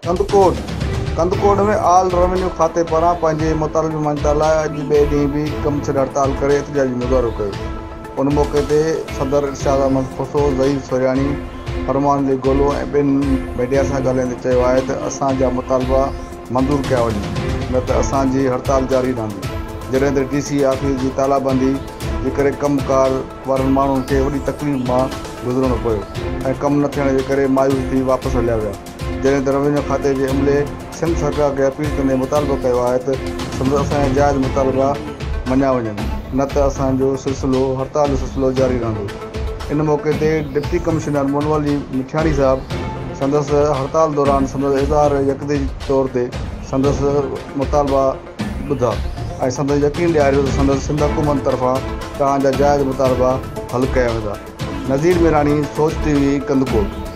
Kandhkot, Kandhkot ۾ all revenue کاتي پاران پنهنجي مطالبي مڃتا لاء اڄ ٻئي ڏينهن به ڪم ڇڏ هڙتال ڪري احتجاجي مظاهرو ڪيو. ان موقعي تي صدر ارشاد احمد کوسو، ظهير سورياڻي، فرمان علي گولو ۽ ٻين ميڊيا سان ڳالهائيندي چيو آهي ته اسان جا مطالبا منظور ڪيا وڃن نه ته اسان جي هڙتال جاري رهندي. جڏهن ته ڊي سي آفيس جي تالابندي جي ڪري ڪم ڪار وارن ماڻهن کي وڏي تڪليف مان گذرڻو پيو ۽ ڪم نه ٿيڻ جي ڪري مايوس ٿي واپس هليا ويا. جڏهن ته روينيو کاتي جي عملي سنڌ سرڪار کي اپيل ڪندي مطالبو ڪيو آهي ته سندس اسان جا جائز مطالبا مڃيا وڃن نه ته اسان جو سلسلو هڙتال جو سلسلو جاري رهندو. ان موقعي تي ڊپٽي ڪمشنر منور علي مٺياڻي صاحب سندس هڙتال دوران سندس اظهار يڪدي طور تي سندس مطالبا ٻڌا ۽ سندس يقين ڏياريو ته سندس سنڌ حڪومت طرفان توهان جا جائز مطالبا حل ڪيا ويندا. نذير ميراڻي، سوچ ٽي وي، ڪنڌڪوٽ.